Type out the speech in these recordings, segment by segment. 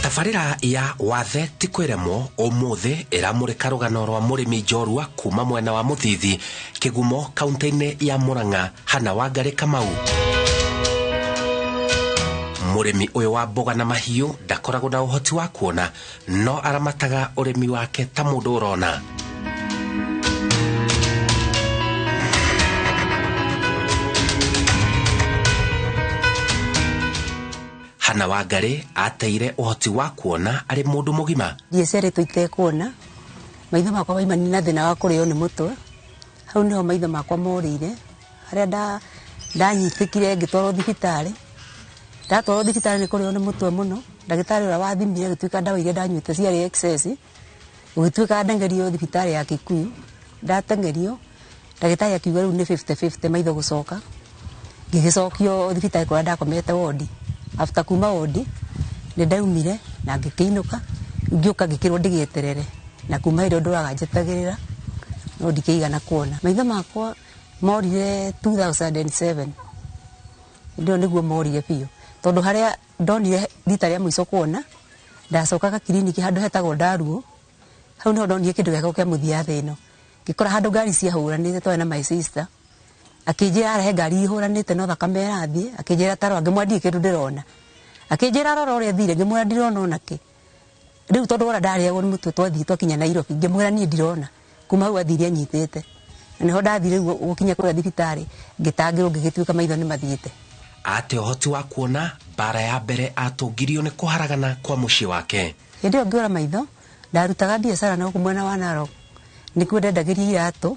Tabarĩra ya wathe ti kwĩremwo ũmũthĩ ĩramũrĩka rũgano rwa mũrĩmi njorua kuma mwena wa Mũthithi Kĩgumo kaunti-inĩ ya Murang'a Hannah Wangari Kamau. Mũrĩmi ũyũ wa mboga na mahiũ ndakoragwo na ũhoti wa kuona no aramataga ũrĩmi wake ta mũndũ ũrona. Hannah Wangari ateire ũhoti wa kuona arĩ mũndũ mũgima. Ndiaciarĩtwo itekuona, maitho makwa maimanire na thĩna wa kũrĩo nĩ mũtwe. Hau nĩho maitho makwa morĩire, harĩa ndanyitĩkire ngĩtwarwo thibitarĩ. Ndatwarwo thibitarĩ nĩ kũrĩo nĩ mũtwe mũno. Ndagĩtarĩ ũrĩa wathimire agĩtuĩka ndawa iria ndanyuĩte ciarĩ excess. Gũgĩtuĩka ndengerio thibitarĩ ya Kikuyu. Ndateng'erio, ndagĩtarĩ akiuga rĩu nĩ 50-50 maitho gũcoka. Ngĩgĩcokio thibitarĩ kũrĩa ndakomete wodi. After kuma wodi, nĩ ndaumire na ngĩkĩinũka, ngĩũka ngĩkĩrwo ndĩgĩeterere. Na kuma hĩndĩ ĩyo ndũraga njetagĩrĩra, no ndikĩigana kuona. Maitho makwa morire 2007. Hĩndĩ ĩyo nĩguo morire biũ. Tondũ harĩa ndonire rita rĩa mũico kuona, ndacokaga kiriniki handũ hetagwo Ndaruo. Hau nĩho ndonire kĩndũ gĩakwa kĩa mũthia thĩ ĩno. Ngĩkora handũ ngari ciahũranĩte twarĩ na my sister. Akĩnjĩra arehe ngari ihũranĩte no thakame ĩrathiĩ, akĩnjĩra tarora, ngĩmwĩra ndirĩ kĩndũ ndĩrona. Akĩnjĩra rora ũrĩa ĩthire, ngĩmwĩra ndirona ona kĩ. Rĩu tondũ wona ndarĩagwo nĩ mũtwe twathiĩ twakinya Nairobi, ngĩmwĩra niĩ ndirona. Kuma hau athire anyitĩte. Na nĩho ndathire rĩu gũkinya kũrĩa thibitarĩ, ngĩtangĩrwo ngĩgĩtuĩka maitho nĩ mathiĩte. Ate ũhoti wa kuona, mbara ya mbere atũngirio nĩ kũharagana kwa mũciĩ wake. Hĩndĩ ĩyo ngĩũra maitho, ndarutaga biacara na gũkũ mwena wa Narok. Nĩkuo ndendagĩria iratũ,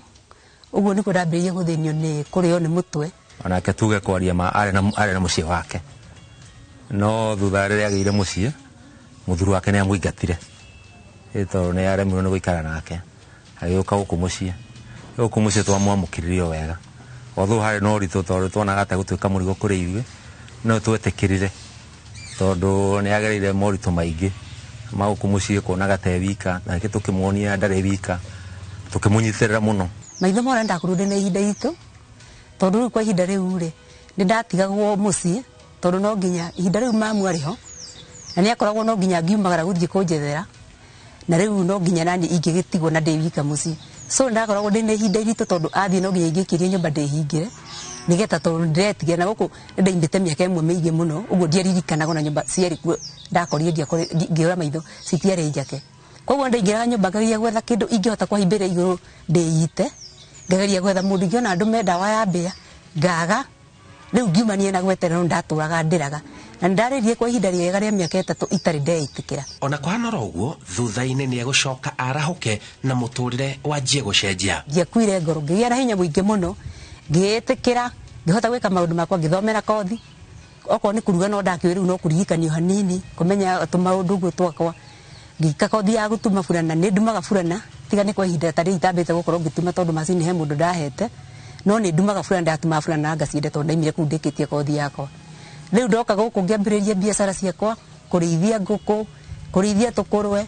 ũguo nĩkuo ndambĩrĩirie gũthĩnio nĩ kũrĩo nĩ mũtwe. Onake tuge kwaria ma arĩ na mũciĩ wake. No thutha rĩrĩa agĩire mũciĩ, mũthuri wake nĩ amũingatire. Tondũ nĩ aremirwo nĩ gũikara nake. Agĩũka gũkũ mũciĩ. Gũkũ mũciĩ twamwamũkĩrire o wega. Although harĩ na ũritũ tondũ tuonaga ta gũtuĩka mũrigo kũrĩ ithuĩ, no twetĩkĩrire tondũ nĩ agereire moritũ maingĩ ma gũkũ mũciĩ kuonaga ta e wika, nake tũkĩmuonia ndarĩ wika, tũkĩmũnyitĩrĩra mũno. Maitho mora ndakorirwo ndĩ na ihinda iritũ, tondũ rĩu kwa ihinda rĩu rĩ, nĩ ndatigagwo mũciĩ, tondũ no nginya ihinda rĩu mamu arĩ ho, na nĩ akoragwo no nginya ngiumagara gũthiĩ kũnjethera, na rĩu no nginya nani ingĩgĩtigwo na ndĩ wika mũciĩ. So ndakoragwo ndĩ na ihinda iritũ tondũ athiĩ no nginya ingĩikĩrie nyũmba ndĩhingĩre, nĩgetha tondũ ndĩretigĩra na gũkũ nĩndaimĩte mĩaka ĩmwe mĩingĩ mũno, ũguo ndiaririkanaga ona nyũmba ciarĩ kuo ndakorire ngĩũra maitho citiarĩ njake. Koguo ndaingĩraga nyũmba ngageria gwetha kĩndũ ingĩhota kũhaimbĩra igũrũ ndĩite, ngageria gwetha mũndũ ingĩona ndũme ndawa ya mbĩa, ngaga. Rĩu ngiumania na gweterera no ndatũraga ndĩraga. Na nĩndarĩrire kwa ihinda rĩega rĩa mĩaka 3 itarĩ ndeĩtĩkĩra. Ona kũhana oro ũguo, thutha-inĩ nĩegũcoka arahũke na mũtũrĩre wanjie gũcenjia. Ndiakuire ngoro, ngĩgĩa na hinya mũingĩ mũno, ngĩĩtĩkĩra, ngĩhota gwĩka maũndũ makwa, ngĩthomera kothi. Okorwo nĩ kũruga no ndakĩũĩ rĩu no kũririkanio hanini, kũmenya tũmaũndũ ũguo twakwa. Ngĩka kothi ya gũtuma burana, nĩ ndumaga burana, tiga nĩ kwa ihinda ta rĩrĩ itambĩte gũkorwo ngĩtuma tondũ macini he mũndũ ndahete, no nĩ ndumaga burana, ndatumaga burana na ngacienda tondũ ndaimire kũu ndĩkĩtie kothi yakwa. Rĩu ndoka gũkũ ngĩambĩrĩria biacara ciakwa, kũrĩithia ngũkũ, kũrĩithia tũkũrwe,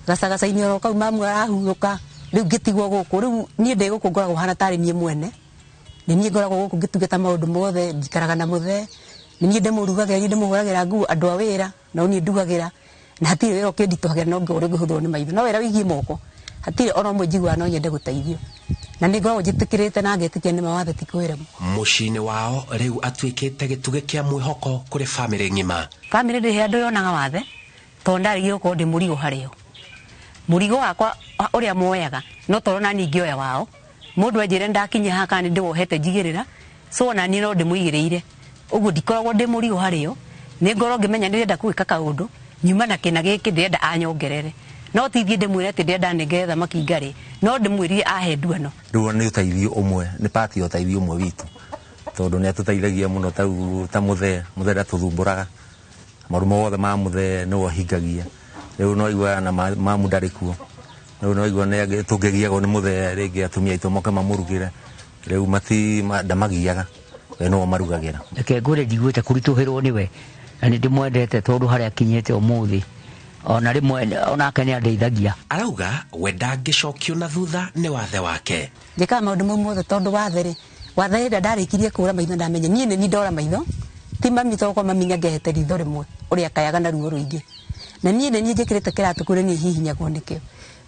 gacagaca-inĩ oro kau mamu arahurũka, rĩu ngĩtigwo gũkũ. Rĩu niĩ ndĩ gũkũ ngoragwo hana tarĩ niĩ mwene. Nĩ niĩ ngoragwo gũkũ ngĩtungata maũndũ mothe, njikaraga na mũthee, nĩ niĩ ndĩmũrugagĩra, nĩ niĩ ndĩmũhũragĩra nguo, andũ a wĩra, no niĩ ndugagĩra. Na hatirĩ wĩra ũkĩnditũhagĩra no ngorwo ngĩhũthĩrwo nĩ maitho. No wĩra wĩgiĩ moko, hatirĩ ona ũmwe njiguaga no nyende gũteithio. Na nĩ ngoragwo njĩtĩkĩrĩte na ngetĩkia nĩ mawathe ti kwĩremwo. Mũciĩ-inĩ wao rĩu atuĩkĩte gĩtugĩ kĩa mwĩhoko kũrĩ bamĩrĩ ng'ima. Bamĩrĩ ndĩrĩ handũ yonaga wathe, tondũ ndarĩgire gũkorwo ndĩ mũrigo harĩo. Mũrigo wakwa ũrĩa moyaga, no tondũ nani ingĩoya wao. Mũndũ anjĩre ndakinya haha kana nĩ ndĩwohete njigĩrĩra, so ona niĩ no ndĩmũigĩrĩire. Ũguo ndikoragwo ndĩ mũrigo harĩo, nĩ ngorwo ngĩmenya nĩndĩrenda gwĩka kaũndũ, nyuma na kĩna gĩkĩ ndĩrenda anyongerere. No ti thiĩ ndĩmwĩre atĩ ndĩrenda anengere thamaki ngarĩ, no ndĩmwĩrire ahe nduano. Rĩu nĩ ũteithio ũmwe, nĩ part ya ũteithio ũmwe witũ, tondũ nĩ atũteithagia mũno ta rĩu ta mũthee, mũthee ndatũthumbũraga. Maũndũ mothe ma mũthee nĩwe ũhingagia. Rĩu no aiguaga na mamu ndarĩ kuo. Rĩu no aigua nĩ tũngĩgiagwo nĩ mũthee rĩngĩ atumia aitũ moke mamũrugĩre. Rĩu ndamagiaga, we nĩwe ũmarugagĩra. Reke ngwĩre njiguĩte kũritũhĩrwo nĩwe, na nĩ ndĩmwendete tondũ harĩa akinyĩte ũmũthĩ, ona rĩmwe onake nĩ andeithagia. Arauga we ndangĩcokio na thutha nĩ wathe wake. Njĩkaga maũndũ mau mothe tondũ wathe rĩ, wathe rĩrĩa ndarĩkirie kũra maitho ndamenya niĩ nĩ niĩ ndora maitho, ti mami tondũ kwa mami nĩangĩahete ritho rĩmwe ũrĩa akayaga na ruo rũingĩ. Na niĩ nĩ niĩ njĩkĩrĩte kĩratũ kũrĩ niĩ hihinyagwo nĩkĩo.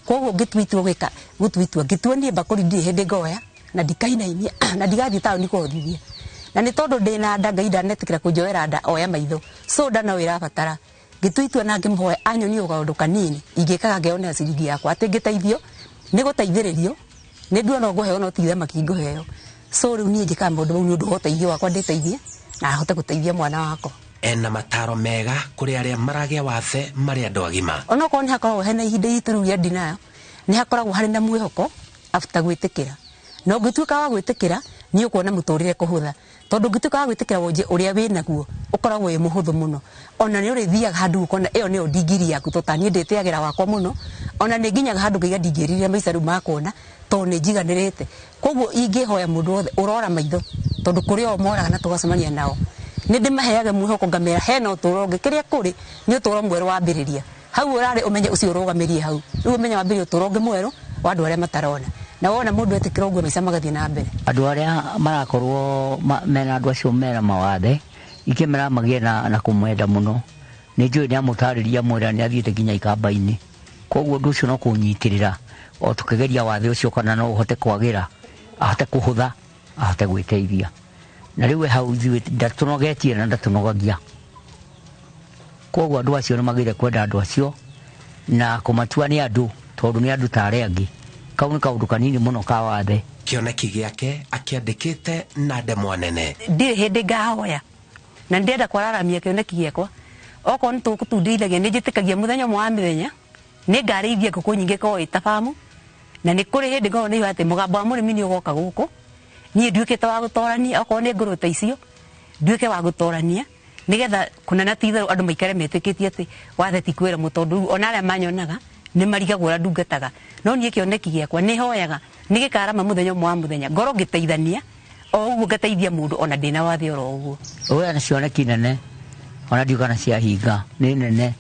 Koguo ngĩtua itua gwĩka gũtua itua ngĩtua niĩ mbakũri ndirĩ hĩndĩ ngoya na ndikainainia na ndigathiĩ taũni kũhothithia. Na nĩ tondũ ndĩna nda Ngai ndanetĩkĩra kũnjoera nda oya maitho. So nda no ĩrabatara. Ngĩtua itua na ngĩmũhoya anyonie o kaũndũ kanini ingĩkaga ngeyonera ciringi yakwa atĩ ngĩteithio nĩ gũteithĩrĩrio nĩ nduona ngũheo no ti thamaki ngũheo. So rĩu niĩ njĩkaga maũndũ mau nĩ ũndũ wa ũteithio wakwa ndĩteithie na ahote gũteithia mwana wakwa. Ena mataro mega kũrĩ arĩa maragĩa wathe marĩ andũ agima. Onokorwo nĩ hakoragwo hena ihinda iritũ rĩu rĩa denial, nĩ hakoragwo harĩ na mwĩhoko after gwĩtĩkĩra. Na ũngĩtuĩka wa gwĩtĩkĩra nĩ ũkuona mũtũrĩre kũhũtha. Tondũ ũngĩtuĩka wa gwĩtĩkĩra wonje ũrĩa wĩnaguo ũkoragwo wĩ mũhũthũ mũno. Ona nĩ ũrĩthiaga handũ ũkona ĩyo nĩyo ndigiri yaku tondũ ta niĩ ndĩtĩagĩra wakwa mũno. Ona nĩ nginyaga handũ ngaiga ndingĩririre maica rĩu ma kuona tondũ nĩ njiganĩrĩte. Koguo ingĩhoya mũndũ wothe ũrora maitho tondũ kũrĩ o moraga na tũgacemania nao. Nĩ ndĩmaheaga mwĩhoko ngamera hena ũtũũro ũngĩ kĩrĩa kũrĩ nĩ ũtũũro mwerũ wambĩrĩria. Hau ũrarĩ ũmenye ũcio ũrũgamĩrie hau. Rĩu ũmenye wambĩrĩria ũtũũro ũngĩ mwerũ wa andũ arĩa matarona. Na wona mũndũ etĩkĩra ũguo maica magathiĩ na mbere. Andũ arĩa marakorwo mena andũ acio mena mawathe ikĩmera magĩe na kũmwenda mũno. Nĩ njũĩ nĩ amũtarĩria mwĩra nĩ athiĩte nginya ikamba-inĩ. Koguo ũndũ ũcio no kũnyitĩrĩra o tũkĩgeria wathe ũcio kana no ũhote kwagĩra, ahote kũhũtha, ahote gwĩteithia. Na rĩu hau ithuĩ ndatũnogetie na ndatũnogagia. Koguo andũ acio nĩ magĩrĩire kwenda andũ acio na kũmatua nĩ andũ tondũ nĩ andũ ta arĩa angĩ. Kau nĩ kaũndũ kanini mũno ka wathe. Kĩoneki gĩake akĩandĩkĩte na ndemwa nene. Ndirĩ hĩndĩ ngahoya na ndĩrenda kwararamia kĩoneki gĩakwa. Okorwo nĩ tũgũtundithagia nĩ njĩtĩkagia mũthenya ũmwe wa mĩthenya nĩ ngarĩithia ngũkũ nyingĩ korwo ĩ ta bamu. Na nĩ kũrĩ hĩndĩ ngorwo nĩ atĩ mũgambo wa mũrĩmi nĩ ũgoka gũkũ. Niĩ nduĩkĩte wa gũtorania okorwo nĩ ngũrũ ta icio nduĩke wa gũtorania nĩgetha kũnana ti itherũ andũ maikare metĩkĩtie atĩ wathe ti kwĩremwo tondũ rĩu ona arĩa manyonaga nĩ marigagwo ũrĩa ndungataga. No niĩ kĩoneki gĩakwa nĩ hoyaga nĩ gĩkarama mũthenya ũmwe wa mũthenya ngorwo ngĩteithania o ũguo ngateithia mũndũ ona ndĩna wathe oro ũguo. Ũyũ na cioneki nene ona ndiũĩ kana ciahinga nĩ nene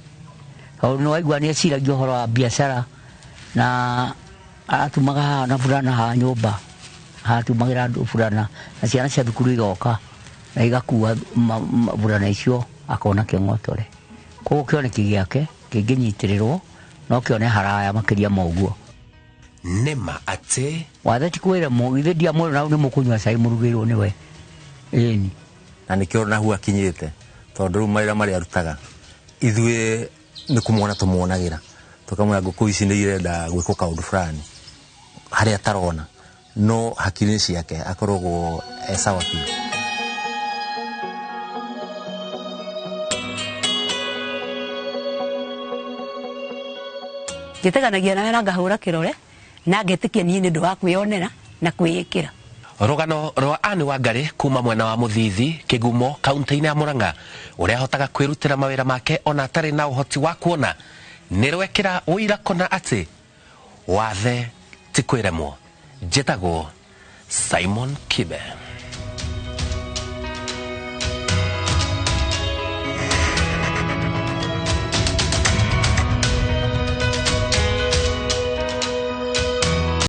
tondũ nĩ waigua nĩ eciragia ũhoro wa biacara na aratumaga haha na burana haha nyũmba aratumagĩra andũ burana na ciana cia thukuru igoka na igakua burana icio akona kĩng'otore. Koguo kĩoneki gĩake kĩngĩnyitĩrĩrwo no kĩone haraya makĩria ma ũguo. Nĩma atĩ wathe ti kwĩremwo ithe ndiamwĩra nau nĩ mũkũnyua cai mũrugĩirwo nĩwe. Ĩni. Na nĩkĩo na hau akinyĩte tondũ rĩu mawĩra marĩa arutaga ithuĩ nĩ kũmuona tũmuonagĩra tũkamwĩra ngũkũ ici nĩ irenda gwĩkwo kaũndũ fulani harĩa atarona no hakiri-inĩ ciake akoragwo e sawa biũ. Njĩtĩkanagia nawe na ngahũra kĩrore na ngetĩkia niĩ nĩ ũndũ wa kwĩyonera na kwĩĩkĩra. Rũgano rwa Anne Wangari kuma mwena wa Mũthithi Kĩgumo kaunti-inĩ ya Murang'a ũrĩa ahotaga kwĩrutĩra mawĩra make ona atarĩ na ũhoti wa kuona nĩ rwekĩra ũira kũna atĩ wathe ti kwĩremwo. Njĩtagwo Simon Kibe.